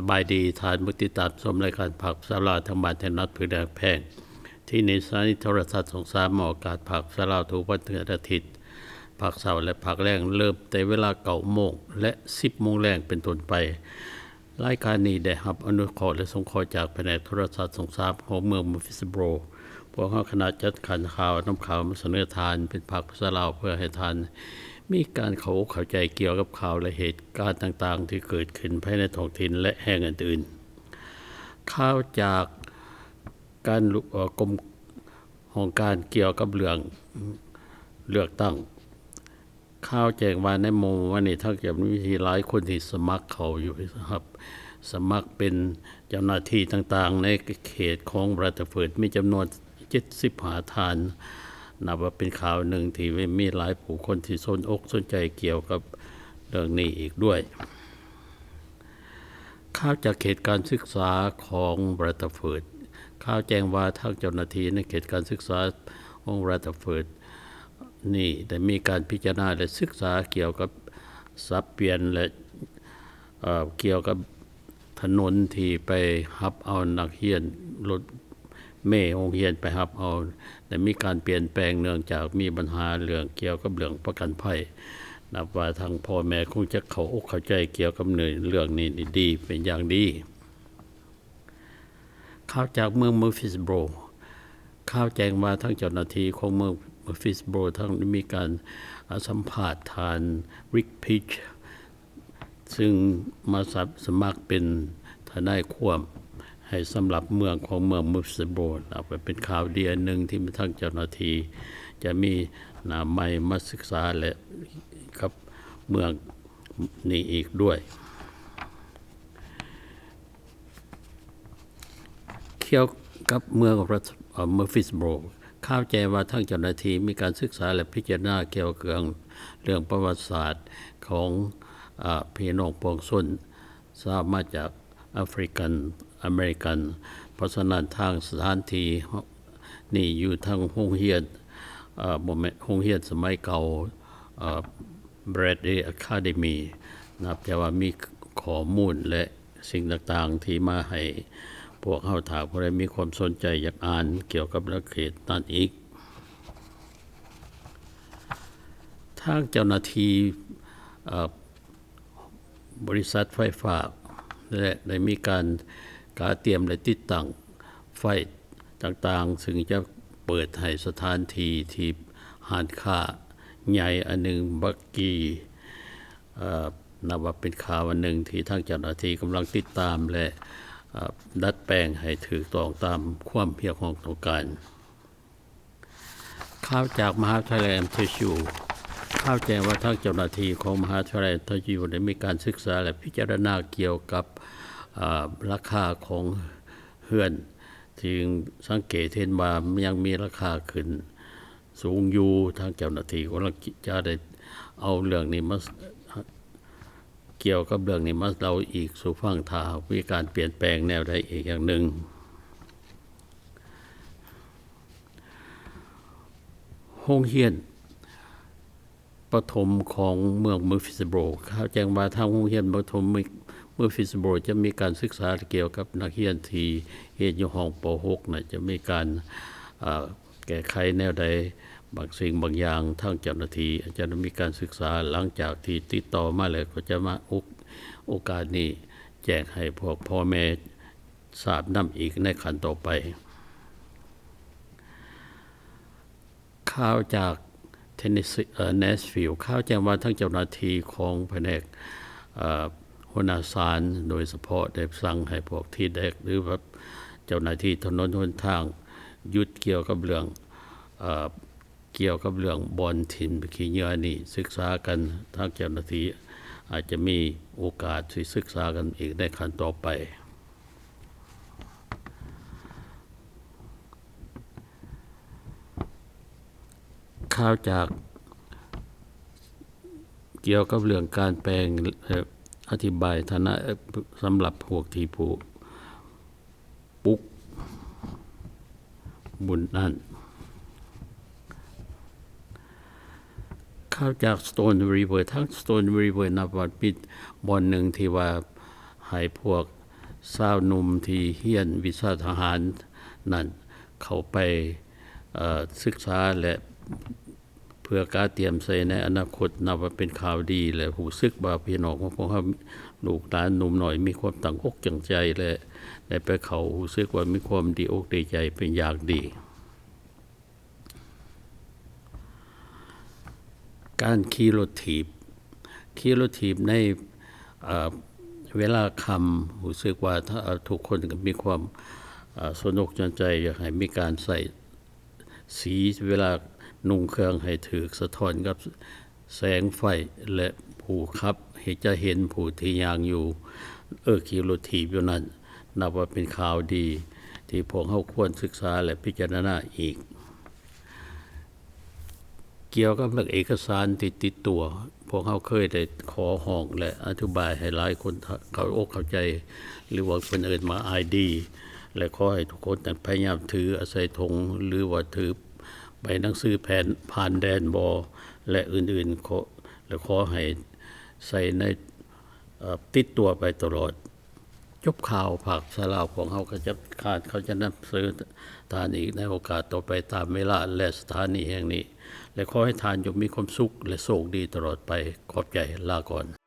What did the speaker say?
ສະບາຍດີ ທ່ານຜູ້ຕິດຕາມຊົມລາຍການພາກພາສາລາວທາງບ້ານ ແຖວນັດ ເພື່ອແພງ ທີ່ນີ້ສະຖານີໂທລະທັດຊ່ອງສາມ ອອກອາກາດພາກພາສາລາວທຸກວັນເສົາ ອາທິດ, ພາກເສົາ ແລະ ພາກແລງ ເລີ່ມແຕ່ເວລາເກົ້າໂມງ ແລະ ສິບໂມງແລງເປັນຕົ້ນໄປ. ລາຍການນີ້ໄດ້ຮັບອະນຸເຄາະ ແລະ ສົງເຄາະຈາກພະແນກໂທລະທັດຊ່ອງສາມຂອງເມືອງ Murfreesboro. ພວກເຮົາຄະນະຈັດຂັ້ນຂ່າວ ນຳຂ່າວມາສະເໜີທ່ານເປັນພາກພາສາລາວ ເພື່ອໃຫ້ທ່ານມີການເຂົ້າອົກເຂົ້າໃຈກ່ຽວກັບຂ່າວ ແລະ ເຫດການຕ່າງໆທີ່ເກີດຂຶ້ນພາຍໃນທ້ອງຖິ່ນ ແລະ ແຫ່ງອື່ນໆ. ຂ່າວຈາກການ ເອີ ກົມຫ້ອງການກ່ຽວກັບເລື່ອງເລືອກຕັ້ງ. ຂ່າວແຈ້ງວ່າໃນມື້ວານນີ້ ທາງເຈົ້າໜ້າທີ່ຫຼາຍຄົນທີ່ສະໝັກເຂົ້າຢູ່ ຮັບສະໝັກເປັນເຈົ້າໜ້າທີ່ຕ່າງໆໃນເຂດຂອງ Rutherford ມີຈຳນວນເຈັດສິບຫ້າທ່ານ. ນັບວ່າເປັນຂ່າວໜຶ່ງທີ່ມີຫຼາຍຜູ້ຄົນທີ່ສົນອົກສົນໃຈກ່ຽວກັບເລື່ອງນີ້ອີກດ້ວຍ. ຂ່າວຈາກເຂດການສຶກສາຂອງ Rutherford. ຂ່າວແຈ້ງວ່າທາງເຈົ້າໜ້າທີ່ໃນເຂດການສຶກສາຂອງ Rutherford ນີ້ໄດ້ມີການພິຈາລະນາ ແລະ ສຶກສາກ່ຽວກັບສັບປ່ຽນ ແລະ ເອີ ກ່ຽວກັບຖະໜົນທີ່ໄປຮັບເອົານັກຮຽນ ລົດເມໂຮງຮຽນໄປຮັບເອົາ ໄດ້ມີການປ່ຽນແປງເນື່ອງຈາກມີບັນຫາເລື່ອງກ່ຽວກັບເລື່ອງປະກັນໄພ. ນັບວ່າທາງພໍ່ແມ່ຄົງຈະເຂົ້າອົກເຂົ້າໃຈກ່ຽວກັບເລື່ອງນີ້ດີເປັນຢ່າງດີ. ຂ່າວຈາກເມືອງ Murfreesboro. ຂ່າວແຈ້ງວ່າທາງເຈົ້າໜ້າທີ່ຂອງເມືອງ Murfreesboro ທັງໄດ້ມີການ ອາ ສຳພາດທ່ານ Rick Peach ຊຶ່ງມາສະ ສະໝັກເປັນທະນາຍຄວາມໃຫ້ສຳລັບເມືອງຂອງເມືອງ Murfreesboro. ນັບວ່າເປັນຂ່າວດີອັນໜຶ່ງທີ່ທາງເຈົ້າໜ້າທີ່ຈະມີໜ້າໃໝ່ມາສຶກສາ ແລະ ກັບເມືອງນີ້ອີກດ້ວຍ. ກ່ຽວກັບເມືອງ Murfreesboro, ຂ່າວແຈ້ງວ່າທາງເຈົ້າໜ້າທີ່ມີການສຶກສາ ແລະ ພິຈາລະນາກ່ຽວກັບເລື່ອງ ເລື່ອງປະຫວັດສາດຂອງ ອາ ພີ່ນ້ອງປວງຊົນຊາວມາຈາກ African American. ເພາະສະນັ້ນ ທາງສະຖານທີ່ນີ້ຢູ່ທາງໂຮງຮຽນ ເອີ ບໍ່ແມ່ນ ໂຮງຮຽນສະໄໝເກົ່າ ເອີ Bradley Academy. ນັບແຕ່ວ່າມີຂໍ້ມູນ ແລະ ສິ່ງຕ່າງໆທີ່ມາໃຫ້ພວກເຮົາ ຖ້າຜູ້ໃດມີຄວາມສົນໃຈຢາກອ່ານກ່ຽວກັບເຂດນັ້ນອີກ. ທາງເຈົ້າໜ້າທີ່ ເອີ ບໍລິສັດໄຟຟ້າ ແລະ ໄດ້ມີການກະຕຽມ ແລະ ຕິດຕັ້ງໄຟຕ່າງໆ ຊຶ່ງຈະເປີດໃຫ້ສະຖານທີ່ທີ່ຮ້ານຄ້າໃຫຍ່ອັນໜຶ່ງ Buc-ee's ເອີ ນັບວ່າເປັນຂ່າວອັນໜຶ່ງທີ່ທາງເຈົ້າໜ້າທີ່ກຳລັງຕິດຕາມ ແລະ ເອີ ດັດແປງໃຫ້ຖືກຕ້ອງຕາມຄວາມຮຽກຮ້ອງຕ້ອງການ. ຂ່າວຈາກມະຫາວິທະຍາໄລ MTSU. ຂ່າວແຈ້ງວ່າທາງເຈົ້າໜ້າທີ່ຂອງມະຫາວິທະຍາໄລ MTSU ໄດ້ມີການສຶກສາ ແລະ ພິຈາລະນາກ່ຽວກັບ ເອີ ລາຄາຂອງເຮືອນ ທີ່ສັງເກດເຫັນວ່າຍັງມີລາຄາຂຶ້ນ ສູງຢູ່. ທາງເຈົ້າໜ້າທີ່ກຳລັງຈະໄດ້ເອົາເລື່ອງນີ້ມາ ກ່ຽວກັບເລື່ອງນີ້ມາເລົ່າອີກສູ່ຟັງ ຖ້າຫາກມີການປ່ຽນແປງແນວໃດອີກຢ່າງໜຶ່ງ. ໂຮງຮຽນປະຖົມຂອງເມືອງ Murfreesboro. ຂ່າວແຈ້ງວ່າທາງໂຮງຮຽນປະຖົມ Murfreesboro ຈະມີການສຶກສາກ່ຽວກັບນັກຮຽນທີ່ຮຽນຢູ່ຫ້ອງ ປໍຫົກ ນະ ຈະມີການ ເອີ ແກ້ໄຂແນວໃດບາງສິ່ງບາງຢ່າງ. ທາງເຈົ້າໜ້າທີ່ຈະໄດ້ມີການສຶກສາ ຫຼັງຈາກທີ່ຕິດຕໍ່ມາແລ້ວ ກໍຈະມາໂອ ໂອກາດນີ້ແຈ້ງໃຫ້ພວກພໍ່ແມ່ຊາບນຳອີກໃນຂັ້ນຕໍ່ໄປ. ຂ່າວຈາກ Tennessee ເອີ Nashville. ຂ່າວແຈ້ງວ່າທາງເຈົ້າໜ້າທີ່ຂອງພະແນກ ເອີ ຫົວໜ້າສານໂດຍສະເພາະໄດ້ສັ່ງໃຫ້ພວກ TDEC ຫຼືວ່າເຈົ້າໜ້າທີ່ຖະໜົນຫົນທາງ ຢຸດກ່ຽວກັບເລື່ອງ ເອີ ກ່ຽວກັບເລື່ອງບ່ອນຖິ້ມຂີ້ເຫຍື້ອນີ້ ສຶກສາກັນ. ທາງເຈົ້າໜ້າທີ່ອາດຈະມີໂອກາດຊິສຶກສາກັນອີກໃນຂັ້ນຕໍ່ໄປ. ຂ່າວຈາກ ກ່ຽວກັບເລື່ອງການແປງ ແລະ ອະທິບາຍຖານະ ສຳລັບພວກທີ່ຜູ້ປຸກບຸນນັ້ນ. ຂ່າວຈາກ Stone River. ທາງ Stone River ນັບວ່າເປັນບ່ອນໜຶ່ງທີ່ວ່າໃຫ້ພວກ ຊາວໜຸ່ມທີ່ຮຽນວິຊາທະຫານນັ້ນ ເຂົ້າໄປ ເອີ ສຶກສາ ແລະ ເພື່ອກະຕຽມໃສ່ໃນອະນາຄົດ ນັບວ່າເປັນຂ່າວດີ ແລະ ຮູ້ສຶກວ່າພີ່ນ້ອງຂອງພວກເຮົາ ລູກຫຼານໜຸ່ມນ້ອຍ ມີຄວາມຕັ້ງອົກຕັ້ງໃຈ ແລະ ໄດ້ໄປເຂົ້າ ຮູ້ສຶກວ່າມີຄວາມດີອົກດີໃຈເປັນຢ່າງດີ. ການຂີ່ລົດຖີບ ຂີ່ລົດຖີບໃນ ເອີ ເວລາຄ່ຳ ຮູ້ສຶກວ່າ ເອີ ທຸກຄົນກໍມີຄວາມ ເອີ ສົນອົກສົນໃຈ ຢາກໃຫ້ມີການໃຊ້ສີ ເວລານຸ່ງເຄື່ອງໃຫ້ຖືກສະທ້ອນກັບແສງໄຟ ແລະ ຜູ້ຂັບເຮັດຈະເຫັນຜູ້ທີ່ຍ່າງຢູ່ ເອີ ຂີ່ລົດຖີບຢູ່ນັ້ນ ນັບວ່າເປັນຂ່າວດີ ທີ່ພວກເຮົາຄວນສຶກສາ ແລະ ພິຈາລະນາອີກ. ກ່ຽວກັບເລື່ອງເອກະສານທີ່ຕິດຕົວ ພວກເຮົາເຄີຍໄດ້ຂໍຮ້ອງ ແລະ ອະທິບາຍໃຫ້ຫຼາຍຄົນເຂົ້າອົກເຂົ້າໃຈ ຫຼືວ່າເພິ່ນເອີ້ນວ່າ ໄອ ດີ ແລະ ຂໍໃຫ້ທຸກຄົນນັ້ນພະຍາຍາມຖືອາໄສຖົງ ຫຼືວ່າຖືໃບໜັງສືແຜ່ນຜ່ານແດນບໍ່ ແລະ ອື່ນໆ ຂໍ ແລະ ຂໍໃຫ້ໃສ່ໃນ ເອີ ຕິດຕົວໄປຕະຫຼອດ. ຈົບຂ່າວພາກສາລາວ ພວກເຮົາກໍຈະ ຂາດ ເຂົາຈະນຳເສີນທ່ານອີກໃນໂອກາດຕໍ່ໄປຕາມເວລາ ແລະ ສະຖານີແຫ່ງນີ້ ແລະ ຂໍໃຫ້ທ່ານຈົ່ງມີຄວາມສຸກ ແລະ ໂຊກດີຕະຫຼອດໄປ. ຂອບໃຈ. ລາກ່ອນ.